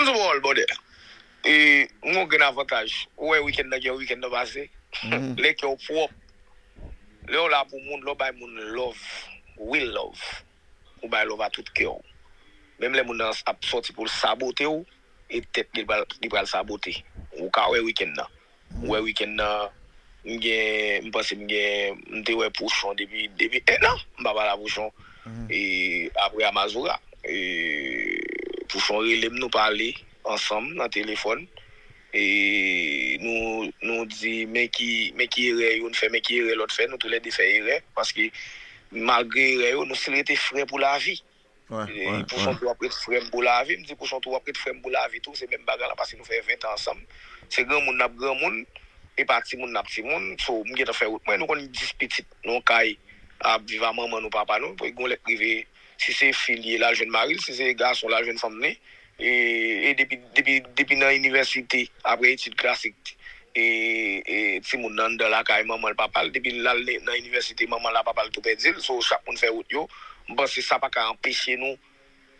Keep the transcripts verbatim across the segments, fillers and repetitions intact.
Sou pawòl, brother. E, m gon grenn avantaj. Ou wè wikenn nan, gen wikenn nan pase. Lè kè w pwòp. Lè w la pou moun, lè w bay moun love, real love. Ou bay love a tout kè w. Menm lè moun nan ap sòti pou l sabote w, e tèt li pral, li pral sabote. Ou ka wè wikenn nan. Ou wè wikenn nan, m gen, m panse m gen, m te wè Pouchon depi, depi en an, m pa pale a Pouchon. E apre Amazura, e Pouchon rele m, nou pale ansanm nan telefòn. E nou, nou di, men ki, men ki erè youn fè, men ki erè lòt fè, nou toulède fè erè, paske malgre erè yo, nou still rete frè pou lavi. E Pouchon tou ap ret frè m pou lavi, m di Pouchon tou ap ret frè m pou lavi tou, se menm bagay la, paske nou fè ven tan ansanm. Se granmoun n ap granmoun, e pa timoun n ap timoun. So, m gentan fè wout mwen, nou konn dis pitit, nou kay ap viv a manman nou, papa nou, pou gon lè k rive, si se fi l ye, l al jwenn mari l, si se gason, l al jwenn fanm li. E, e depi, depi, depi nan inivèsite, apre etid klasik, e, e timoun nan anndan lakay manman l, papa l, depi l al nan inivèsite, manman l a papa l tou pèdi l. So, chak moun fè wout yo. M panse sa pa ka anpeche nou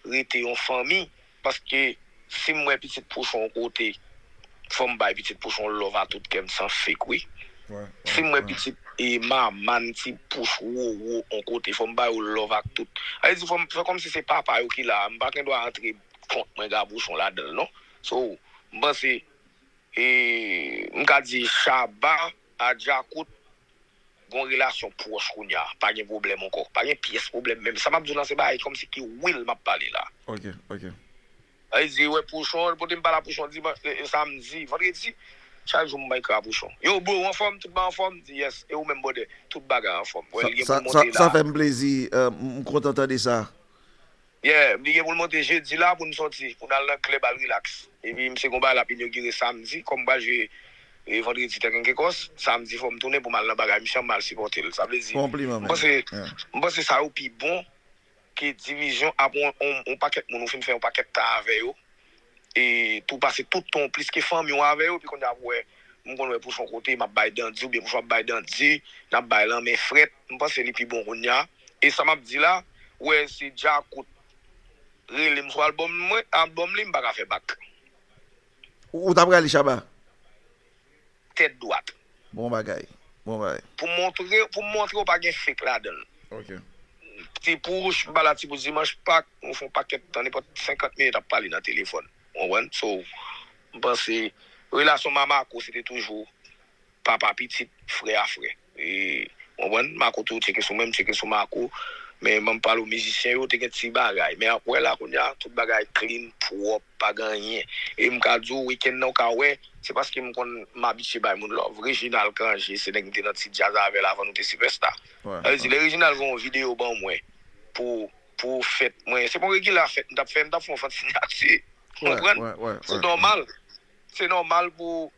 rete yon fanmi, paske si m wè pitit Pouchon yon kote, fò m bay pitit Pouchon love a tout kè m san fake, wi. Si m wè pitit e manman, ti Pouch, Wowo yon kote, fò m ba yo love ak tout. Sa vle di, fò m fè kòmsi se papa yo ki la, m pa gen dwa antre kont mwen, ga Pouchon ladan l, non. So, m panse, e, m ka di Shabba a Djakout gon relasyon pwòch kounye a. Pa gen pwoblèm ankò. Pa gen pyès pwoblèm menm. Sa m ap di w lan se bagay kòmsi ki real m ap pale la. Ok, ok. Sa vle di, wè Pouchon, pote m pale a Pouchon dimanch, e, e, samdi, vandredi, chak jou m bay kra Pouchon. Yo, bro, w anfòm? Tout bagay anfòm? M di, yes. E ou menm, brother? Tout bagay anfòm. Wè, li gen pou l monte la. Sa fè m plezi, e, m, m kontan tande sa. Yeah, li gen pou l monte jedi la pou n sòti, pou n al nan klèb al relax. Epi misye gon bagay l ap inogire samdi, kòm m pral jwe, e, vandredi Tèk Enkekòs, samdi fò m tounen pou m al nan bagay misye an, m al sipòte l. Sa vle di, m panse, m panse sa yo pi bon ke divizyon ap yon, yon, yon pakèt moun ou fin fè yon pakèt tan avè yo. E tou pase tout tan w plis ke fanmi w avè yo, epi kounye a ap wè, m konn wè Pouchon kote, m ap bay dandi, oubyen Pouchon ap bay dandi, n ap bay lanmen frèt, m panse li pi bon kounye a. E sa m ap di la, wè si Djakout rele m sou albòm mwen, albòm li, m pa ka fè bak. Ou, ou t ap rale Shabba? Tèt dwat. Bon bagay. Bon bagay. Pou montre, pou montre w pa gen fake ladan l. Ok. Ti Pouch, m pale a Ti Pouch dimanch Pak, nou fè yon pakèt tan, nenpòt senkant minit ap pale nan telefòn. Ou konprann? So, m panse, relasyon m a Marco, se te toujou papa pitit, frè a frè. E, ou konprann? Marco tou tcheke sou mwen, m tcheke sou Marco. Men, ban m pale w mizisyen yo, te gen ti bagay. Men, ap wè la, kounye a, tout bagay clean, pwòp, pa gen anyen. E m ka di w, wikenn nan, w ka wè, se paske m konn, m abitye bay moun love. Reginald Cangé, se nèg m te nan ti djaz avè l avan nou te sipèsta. Sa vle di, lè Reginald voye yon videyo ban mwen, pou, pou fèt mwen, se pa yon regila fèt m t ap fè, m t ap fè yon fant sinyati. Ou konprann? Se nòmal. Se nòmal pou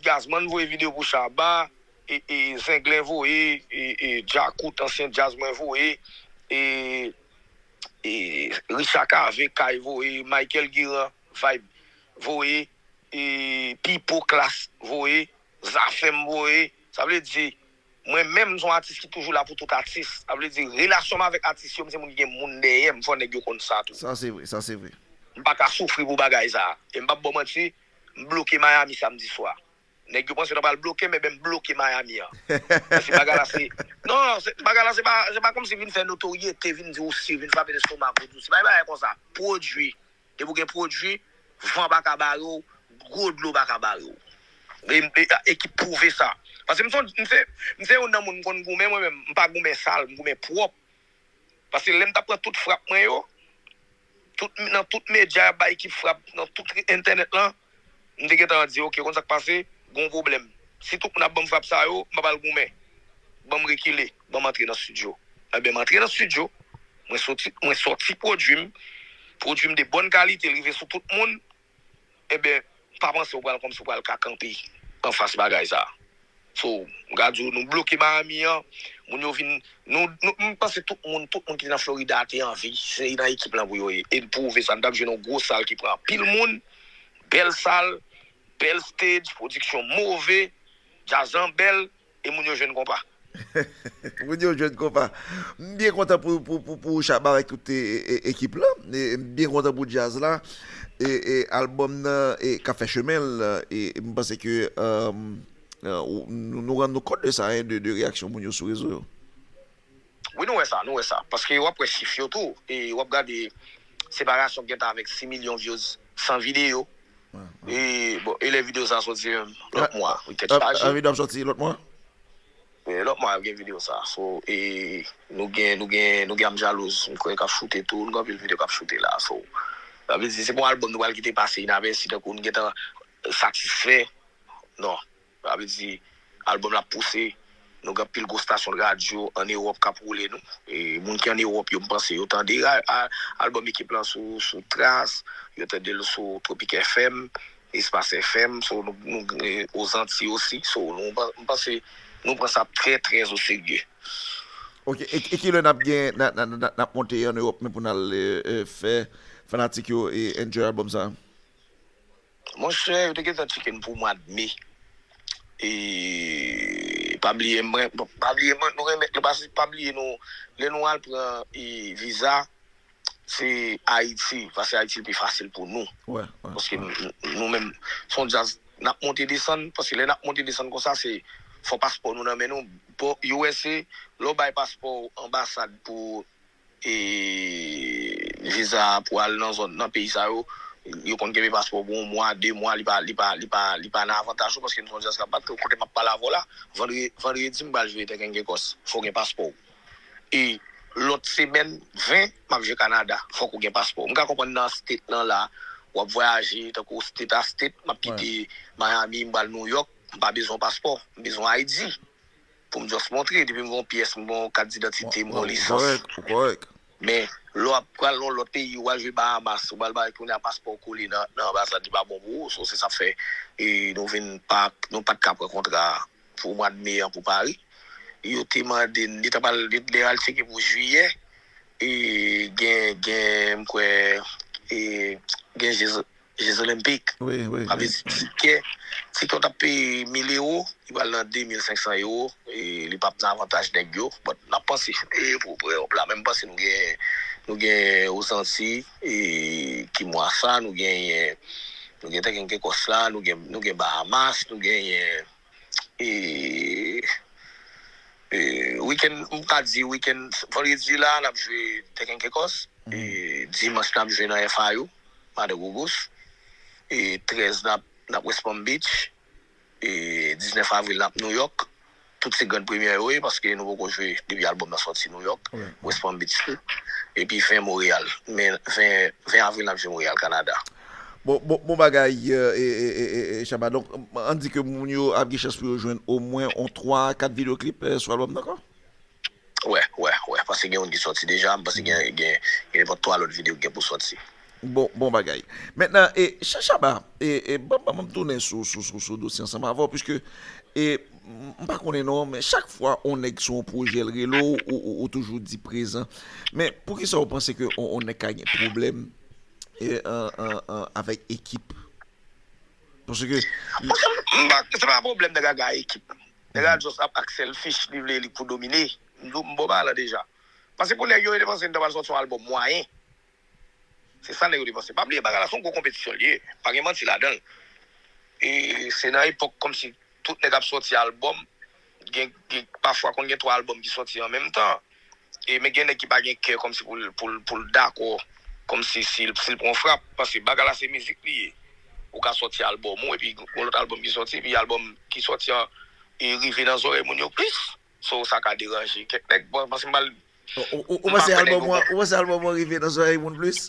Gazman voye videyo pou Shabba, e, e, Zenglen voye, e, e, Djakout, ansyen djaz mwen voye, e, e, Richard Cavé, Kay voye, Michael Guiran, Vibe voye, e, Pipo Class voye, Zafèm voye. Sa vle di, mwen menm, m se yon atis ki toujou la pou tout atis. Sa vle di, relasyon m avèk atis yo, m se moun ki gen moun dèyè m, fò nèg yo konn sa tou. Sa se vre, sa se vre. M pa ka soufri pou bagay sa. E m p ap ba w manti, m bloke Miami samdi swa. Nèg yo panse yo ta pral bloke m, enben m bloke Miami an. Paske bagay la se, non, se, bagay la se pa, se pa kòmsi vin fè notoryete, vin di w si, vin frape lestomak ou, di w si, pa gen bagay konsa. Pwodui. Depi w gen pwodui, van pa ka bare w, gwo dlo pa ka bare w. E, e, ekip pwouve sa. Paske m se, m se, m se youn nan moun m konn goumen, mwen menm, m pa goumen sal, m goumen pwòp. Paske lè m t ap pran tout frap mwen yo, tout, nan tout medya y ap bay ekip frap, nan tout entènèt lan, m te gentan di, ok, konn sa k pase, gon pwoblèm. Si tout moun ap ban m frap sa yo, m pa pral goumen. Ban m rekile, ban m antre nan estidyo. Enben, m antre nan estidyo, mwen soti, mwen sòti pwodui m, pwodui m de bòn kalite, l rive sou tout moun, enben, pa panse w pral kòmsi w pral ka kanpe anfas bagay sa. So, m ka di w, nou bloke Miami an, moun yo vin, nou, nou, m panse tout moun, tout moun ki te nan Florida te anvi, se nan ekip lan pou yo ye. E l pwouve sa, n t ap jwe nan yon gwo sal ki pran anpil moun, bèl sal, bèl stage, pwodiksyon move, djaz lan bèl, e moun yo jwenn konpa. Pou di yo jwenn konpa. M byen kontan pou, pou, pou, pou Shabba avèk tout e, e, ekip la. E, m byen kontan pou djaz la. E, e albòm nan e, k ap fè chemen l. E, e m panse ke euh, euh, nou, nou rann nou kont de sa, hein, de, de reyaksyon moun yo sou rezo yo. Wi, nou wè sa, nou wè sa. Paske w ap wè chif yo tou. E w ap gade separasyon k gentan avèk sis milyon views san videyo. E bon, e lè videyo sa soti menm lòt mwa, tèt chaje. Videyo ap soti lòt mwa? E lòt mwa ap gen videyo sa. So, e nou gen, nou gen, nou gen Âme Jalouse, m kwè k ap choute tou, nou gen anpil videyo k ap choute la. So, sa vle di, se pa yon albòm nou pral kite pase inapèsi, tankou nou gentan satisfè. Non. Sa vle di, albòm la ap pouse. Nou gen anpil gwo stasyon radyo ann Ewòp k ap woule nou. E moun ki ann Ewòp yo, m panse yo tande a, a, albòm ekip lan sou, sou Trace, yo tande l sou Tropic F M, Espace F M, so nou, nou, e, Ozanti osi. So, nou, m panse nou pran sa trè, trè o serye. Ok, e, e kilè n ap gen, n, n, n, n ap monte ann Ewòp, men pou n al e, e, fè fanatik yo e, enjoy albòm sa? Monchè, yo te gentan tcheke n pou mwa d me. E pa bliye mwen, bon, pa bliye mwen, nou renmen, nou pa, pa bliye nou, lè nou al pran e, viza, se Ayiti, paske Ayiti pi fasil pou nou. Paske nou menm, se yon djaz, n ap monte desann, paske lè n ap monte desann konsa, se fò paspò nou nan men nou. Bon, U S A, lè w bay paspò w anbasad pou e, viza pou al nan zòn, nan peyi sa yo, yo konn kenbe paspò pou yon mwa, de mwa, li pa, li pa, li pa, li pa nan avantaj ou, paske nou se yon djaz k ap bat. Kote m ap pale avè w la, vandre, vandredi m pral jwe Tèkènkèkòs, fò w gen paspò w. E lòt semèn, ven, m ap jwe Kanada, fòk ou gen paspò. M ka konprann nan state lan la, w ap vwayaje, tankou state a state, m ap kite Miami, m pral New York, m pa bezwen paspò, m bezwen I D. Pou m just montre, depi m gen yon pyès, m gen yon kat didantite, m gen yon lisans. Men, lè w ap pral nan yon lòt peyi, ou al jwe Bahamas, ou al bay kounye a paspò w kole nan, nan anbasad, li pa bon pou ou. So, se sa k fè e, nou vin pa, nou pa t ka pran kontra pou mwa d me an pou Paris. Yo te mande n, li t ap al, li, lè al tcheke pou jiyè, e, gen, gen, m kwè, e, gen Jeux Jeux Olympiques. Sa vle di tikè, tikè w t ap peye mil ewo, li pral nan de mil senk san ewo, e li p ap nan avantaj nèg yo. But n ap panse e pou prè op la, men m panse nou gen, nou gen Ozanti, e ki mwa sa, nou genyen, nou gen Tèkènkèkòs la, nou gen, nou gen Bahamas, nou genyen e, e, wikenn, m ka di wikenn, vandredi la, n ap jwe Tèkènkèkòs, e dimanch n ap jwe nan F I U, Mother Gougous, e trèz n ap, n ap West Palm Beach, e diznèf avril n ap New York. Tout se grann premyè yo ye, paske nou poko jwe depi albòm nan sòti New York, West Palm Beach tou. Epi ven Montréal. Men ven, ven avril n ap jwe Montréal, Kanada. Bon, bon, bon bagay, e, e, e, e, Shabba. Donk, ann di ke moun yo ap gen chans pou yo jwenn omwen on twa a kat videyo klip e, sou albòm nan ankò? Wè, wè, wè. Paske gen youn ki sòti deja, m panse gen, gen, gen nenpòt twa lòt videyo ki gen pou sòti. Bon, bon bagay. Mentnan, e, Sha-, Shabba, e, e, ban, ban, ban m tounen sou, sou, sou, sou dosye ansanm avè w, piske, e, m, m pa konnen non, men chak fwa on nèg sou on pwojè, l rele w, ou, ou, ou toujou di prezan. Men poukisa w panse ke on, on nèg ka gen pwoblèm e, an, an, an, avèk ekip? Paske. M pa, se pa pwoblèm nèg la gen ak ekip. Nèg la just ap ak selfish, li vle li pou domine. M di w, m ba w bagay la deja. Paske pou nèg yo, yo te panse n ta pral sòti yon albòm mwayen. Se sa nèg yo te panse. Pa bliye bagay la, se yon gwo konpetisyon li ye. Pa gen manti ladan l. E se nan epòk kòmsi tout nèg ap sòti albòm, gen, gen, pafwa konn gen twa albòm ki sòti an menm tan. E men gen nèg ki pa gen kè kòmsi pou l, pou l, pou l dakò, kòmsi si l, si l pran frap, paske bagay la se mizik li ye. Ou ka sòti albòm ou, epi gon lòt albòm ki sòti, epi albòm ki sòti an e rive nan zòrèy moun yo plis. So, sa ka deranje kèk nèg. Bon, paske m pa l. Ou, ou, ou panse albòm ou an, ou panse albòm ou an rive nan zòrèy moun plis?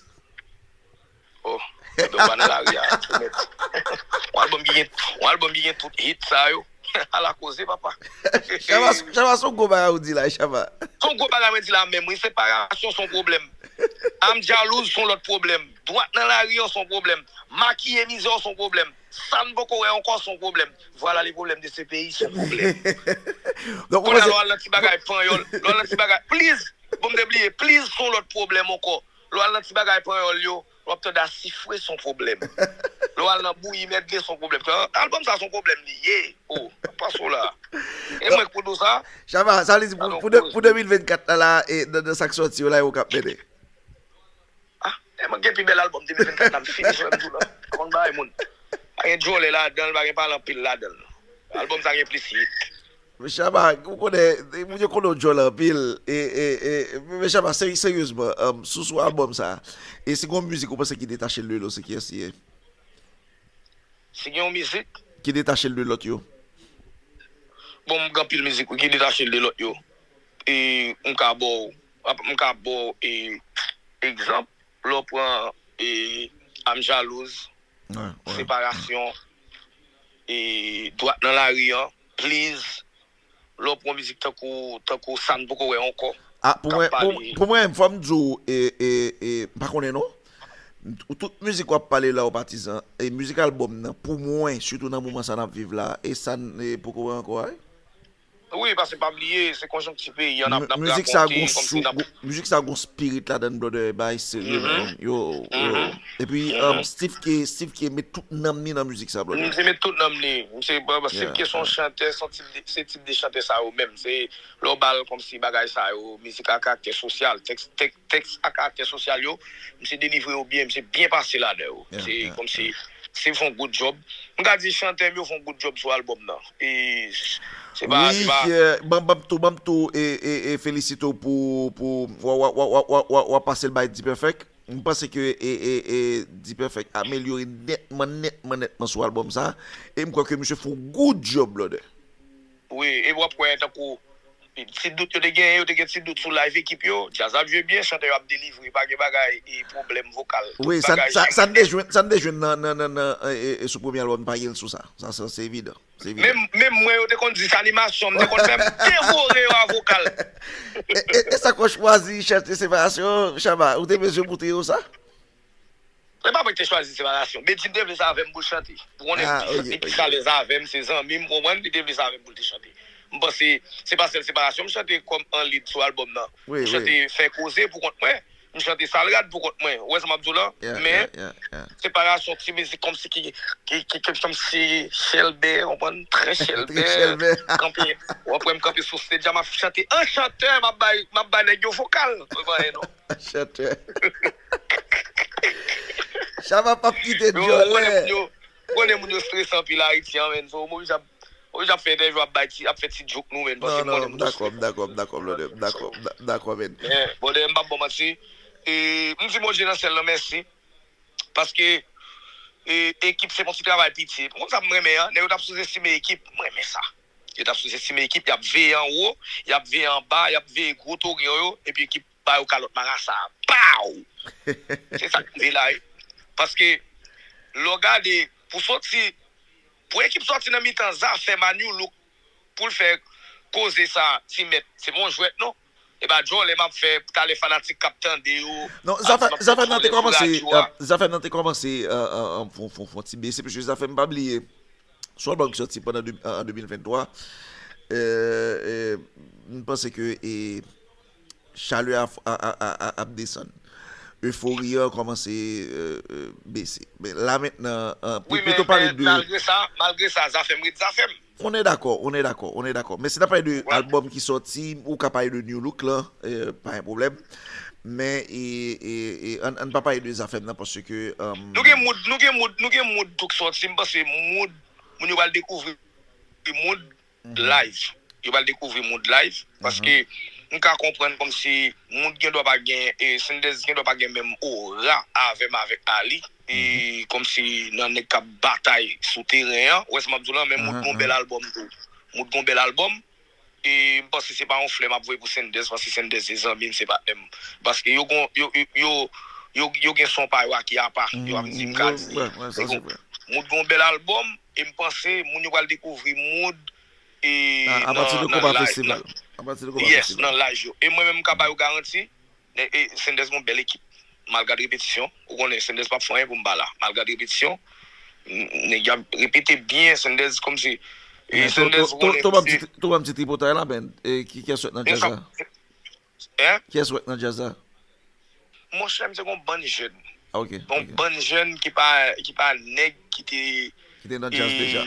Oh, yo pa nan lari a, tou nèt. Yon albòm ki gen, yon albòm ki gen tout hit sa yo. Ala koze, papa. Shabba, Shabba, se yon gwo bagay ou di la, Shabba. Se yon gwo bagay mwen di la menm, wi. Separasyon se yon pwoblèm. Âme Jalouse se yon lòt pwoblèm. Dwat nan lari an se yon pwoblèm. Makiye mizè w se yon pwoblèm. Sa n poko wè ankò se yon pwoblèm. Voilà le problème de ce pays, se yon pwoblèm. Kounye a lè w al nan ti bagay panyòl, lè w al nan ti bagay, please, bon m te bliye, please se yon lòt pwoblèm ankò. Lè w al nan ti bagay panyòl yo, w ap tande asifre se yon pwoblèm. Lè w al nan bouyi medley se yon pwoblèm. Albòm sa se yon pwoblèm li ye. O, pa pase w la. E mwen k pou di w sa. Chama, sa vle di pou, pou, de, pou de mil vennkat la, la e, nan, nan sa k sòti yo la, e ou k ap mennen. Ah, e mwen gen pi bèl albòm de mil vennkat la, m fini sou menm jou la. Konn bagay moun. Pa gen djòlè ladan l, pa gen pale anpil ladan l. Albòm sa gen plis hit. Men Chama, ou konnen, moun yo konnen w djòl anpil. E, e, e, men Chama, seri-, seryezman, um, sou, sou albòm sa, e si gon mizik ou panse ki detache l de lòt, se kiyès li ye? Si gen yon mizik? Ki detache l de lòt yo? Bon, m gen anpil mizik wi, ki detache l de lòt yo. E m ka ba w, m ka ba w, e, egzanp, lè w pran, e, Âme jalouse, Separasyon, e, Dwat nan lari an, Please, lè w pran mizik tankou, tankou Sa n poko wè ankò, Ah, pou k ap mwen, pou, pale. Pou mwen, fò m di w, e, e, e, m pa konnen non. Ou tout mizik w ap pale la, ou patizan, e mizik albòm nan, pou mwen, sitou nan moman sa n ap viv la, e sa n, e, poko wè ankò a. Wi, paske pa bliye, se konjonkti peyi an n ap, n ap rakonte, kòmsi n ap. Mizik sa gon spirit ladan l, brother, e bagay serye, man. Yo, yo. Epi, um, Steve K, Steve K met tout nanm li nan mizik sa, brother. Misye met tout nanm li. Misye, Steve K se yon chantè, se yon tip de, se tip de chantè sa yo menm. Se lè w ba l kòmsi bagay sa yo, mizik a karaktè sosyal, tèks, tèks, tèks a karaktè sosyal yo, misye delivre yo byen, misye byen pase ladan yo. Se kòmsi, se fè yon good job. M ka di chantè m yo fè yon good job sou albòm nan. E se pa, se pa. Wi, ban, ban m tou, ban m tou, e, e, e felisite w pou, pou, w, w ap pase l bay D-Perfect. M panse ke, e, e, e, D-Perfect amelyore nètman, nètman, nètman sou albòm sa. E m kwè ke misye fè yon good job, brother. Wi, e w ap wè tankou ti dout yo te genyen, yo te gen ti dout sou live ekip yo. Djaz ap jwe byen, chantè yo ap delivre, pa gen bagay, e pwoblèm vokal. Wi, sa, sa, sa n te jwenn, sa n te jwenn nan, nan, nan, nan, e, e, e sou premye albòm, pa gen l sou sa. Sa, sa, se evidan. Se evidan. Menm, menm mwen, yo te konn di se animasyon, m te konn menm devore yo a vokal. E, e, e sa k w chwazi chante Separasyon, Chama? Ou te bezwen montre yo sa? Se pa mwen ki te chwazi Separasyon. Bedjine te vle sa avè m pou l chante. Ou konnen, li, li plis alèz avè m, se zanmi m, konprann, li te vle sa avè m pou l te chante. M panse, se pa sèl Separasyon m chante kòm an lead sou albòm nan. M chante Fè Koze pou kont mwen, m chante Sa l Rad pou kont mwen. Ou wè sa m ap di w la? Men, Separasyon, ti mizik kòmsi ki, ki, ki, ki kòmsi chèlbè, konprann? Trè chèlbè. Kanpe, w ap wè m kanpe sou stage a, m ap chante an chantè, m ap bay, m ap bay nèg yo vokal. Ou pa wè non. Chantè. Chama p ap kite djòlè. Ou konnen moun yo strese anpil Ayiti an, menn. So, Moïse ap, Moïse ap fè entèvyou, ap bay ti, ap fè ti joke nou, menn. Non, non, m dakò, m dakò, m dakò, brother, m dakò, m dakò, menn. Men, brother, m p ap ba w manti. E, m di Bondye nan syèl lan mèsi. Paske, e, ekip se yon ti travay piti. Ou konn sa m renmen an? Nèg yo t ap souzestime ekip. M renmen sa. Yo t ap souzestime ekip, y ap veye anwo, y ap veye anba, y ap veye gwo toren yo, epi ekip ba yo kalòt marasa. Paw! Se sa k rive la, wi. Paske, lè w gade, pou soti, pou ekip soti nan mitan zafèm a New Look, pou l fè koze sa, ti mèt, se pa yon jwèt, non. E pa djòlè m ap fè, talè fanatik k ap tande yo, non, zafèm nan te kòmanse, zafèm nan te kòmanse, fon, fon, fon ti bese, piske zafèm pa bliye. Sou albòm ki sòti pandan de, an, an de mil venntwa, e, e, m panse ke, e, chalè a, a, a, a, a, ap desann. Efori an kòmanse, e, e, bese. Men la mentnan, e, wi, men, men malgre sa, malgre sa, zafèm ret zafèm. On est d'accord, on est d'accord, on est d'accord. Men si n ap pale de albòm ki sòti, ou ka pale de New Look lan, e, pa yon pwoblèm. Men, e, e, e, ann, ann pa pale de zafèm nan, paske, e, nou gen mood, nou gen mood, nou gen mood tou k sòti, m panse mood, moun yo pral dekouvri mood live. Yo pral dekouvri mood live. Paske m ka konprann kòmsi mood gen dwa pa gen, e, Senders gen dwa pa gen menm ora avè m avèk Ali. E kòmsi nan nèg k ap batay sou teren an. Ou wè sa m ap di w lan, men mood gon bèl albòm tou. Mood gon bèl albòm. E m panse se pa yon flè m ap voye pou Senders, paske Senders se zanmi m, se patnè m. Paske yo gon, yo, yo, yo, yo, yo gen son pa yo a ki apa. Yo ap di m ka di. Yo gon, Mood gon bèl albòm, e m panse moun yo pral dekouvri Mood, e, a, apati de Konpa Festival. Apati de Konpa Festival. Yes, nan live yo. E mwen menm m ka ba yo garanti, e, e, Senders gon bèl ekip. M al gad repetisyon, ou konnen Senders p ap fè anyen pou m pa la. M al gad repetisyon, n-, nèg yo ap repete byen, Senders kòmsi, e, Senders ou konnen. Tou ban m ti tripotay la, men, e, ki, kiyès w nan djaz la? Hein? Kiyès w nan djaz la? Monchè, m se gon bann jèn. Ok, yon bann jèn ki pa, ki pa nèg ki te, ki te nan djaz deja.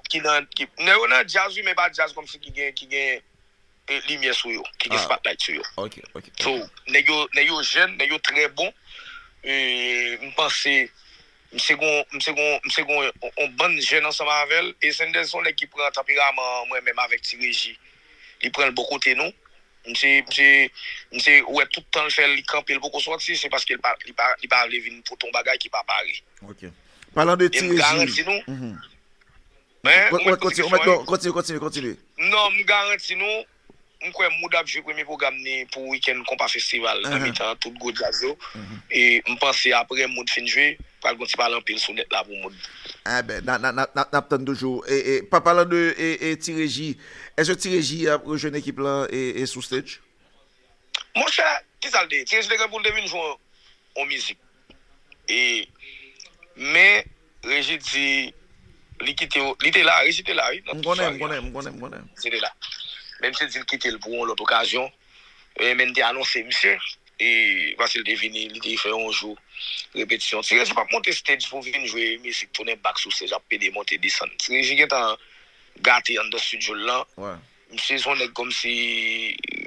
Ki nan, ki, nèg yo nan djaz, wi, men pa djaz kòmsi ki gen, ki gen e, limyè sou yo, ki gen spotlight sou yo. Ok, ok. So, nèg yo, nèg yo jèn, nèg yo trè bon. E, m panse, m se gon, m se gon, m se gon yon, yon bann jèn ansanm avè l. E Sendèl se yon nèg ki pran tanperaman an, mwen menm avèk Ti Reji. Li pran l bò kote nou. M se, m se, m se wè tout tan l fè l, li kanpe, l poko sòti, se paske l pa, li pa, li pa vle vin pote yon bagay ki pa pare. Ok. Palan de Ti Reji. E m garanti nou, men, ou mèt poze kesyon an, wi. Kontinye, kontinye, kontinye. Non, m garanti nou, m kwè Mood ap jwe premye pwogram ni pou wikenn Konpa Festival nan mitan tout gwo djaz yo. E m panse apre Mood fin jwe, pral gon ti pale anpil sou nèt la pou Mood. Enben, n ap tann toujou. E, e, pa palan de e, e, Ti Reji, èske Ti Reji ap rejwenn ekip lan e, e sou stage? Monchè, kisa l te ye? Ti Reji te gen pou l te vin jwe yon, yon mizik. E, men, Reji di, li kite, li te la, Reji te la, wi, nan tout swarè a. M konnen, m konnen, m konnen. Misye te la. Men misye di l kite l pou yon lòt okazyon. E, men m te anonse misye. E, paske l te vini, li te fè yon jou repetisyon. Ti Reji p ap monte stage pou vin jwe mizik, tounen bak sou stage, ap pede monte desann. Ti Reji gentan gate anndan estidyo l lan. Misye se yon nèg kòmsi,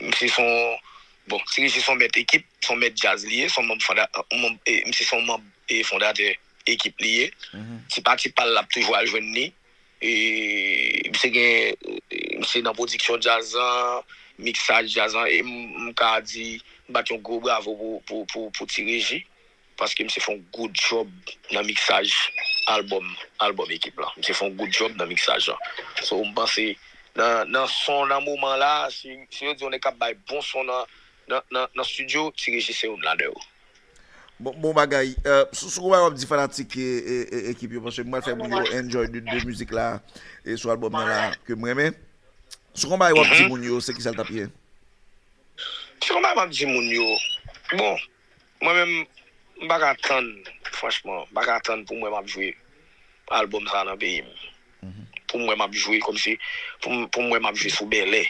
misye se yon, bon, Ti Reji se yon mèt ekip, se yon mèt djaz li ye, se yon manm fonda-, yon manm, e, misye se yon manm, e, fondatè ekip li ye. Ti pati pa l, l ap toujou al jwenn li. E, misye gen, e, misye nan pwodiksyon djaz lan, miksaj djaz lan, e m, m ka di, m bat yon gwo bravo pou, pou, pou, pou Ti Reji. Paske misye fè yon good job nan miksaj albòm, albòm ekip lan. Misye fè yon good job nan miksaj lan. So, m panse, nan, nan son nan moman la, si, si yo di yon nèg k ap bay bon son nan, nan, nan, nan estidyo, Ti Reji se youn ladan yo. Bon, bon bagay. Euh, sou, sou kòman w ap di fanatik e, e, e, ekip yo, paske m pral fè moun yo enjoy de, de mizik la, e sou albòm nan la, ke m renmen. Sou kòman w ap di moun yo, se kisa l t ap ye? Sou kòman m ap di moun yo? Bon, mwen menm, m pa ka tann, franchman, m pa ka tann pou m wè m ap jwe albòm sa nan peyi m. Pou m wè m ap jwe kòmsi, pou m, pou m wè m ap jwe sou bèlè,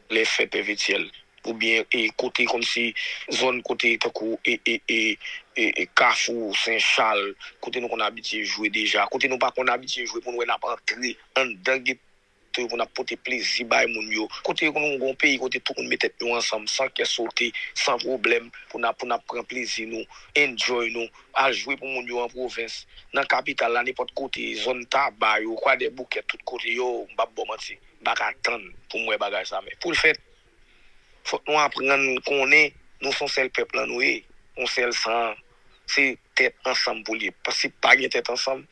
lè fèt pèpetyèl. Oubyen, e, kote kòmsi, zòn kote tankou, e, e, e, e, e, Kafou, Sen Chal, kote nou konn abitye jwe deja, kote nou pa konn abitye jwe pou n wè n ap antre anndan geto pou n ap pote plezi bay moun yo. Kote nou gon peyi kote tout moun met tèt yo ansanm, san kè sote, san pwoblèm, pou n ap, pou n ap pran plezi nou, enjoy nou, al jwe pou moun yo an pwovens, nan kapital la, nenpòt kote, zòn Taba yo, Kwadèboukè, tout kote yo, m p ap ba w manti. M pa ka tann pou m wè bagay sa, men pou l fèt, fòk nou aprann konnen nou se yon sèl pèp lan nou ye, yon sèl san, se tèt ansanm pou l ye. Paske si pa gen tèt ansanm,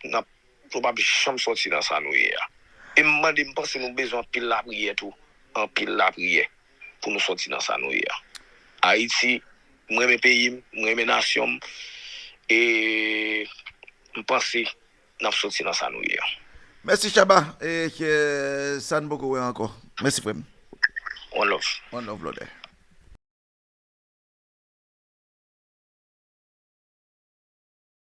n ap, nou p ap janm sòti nan sa nou ye a. E m mande, m panse nou bezwen anpil lapriyè tou, anpil lapriyè pou nou sòti nan sa nou ye a. Ayiti, m renmen peyi m, m renmen nasyon m, e m panse n ap soti nan sa nou ye a. Mèsi Shabba, e ke sa n poko wè ankò. Mèsi frè m. One love. One love, brother.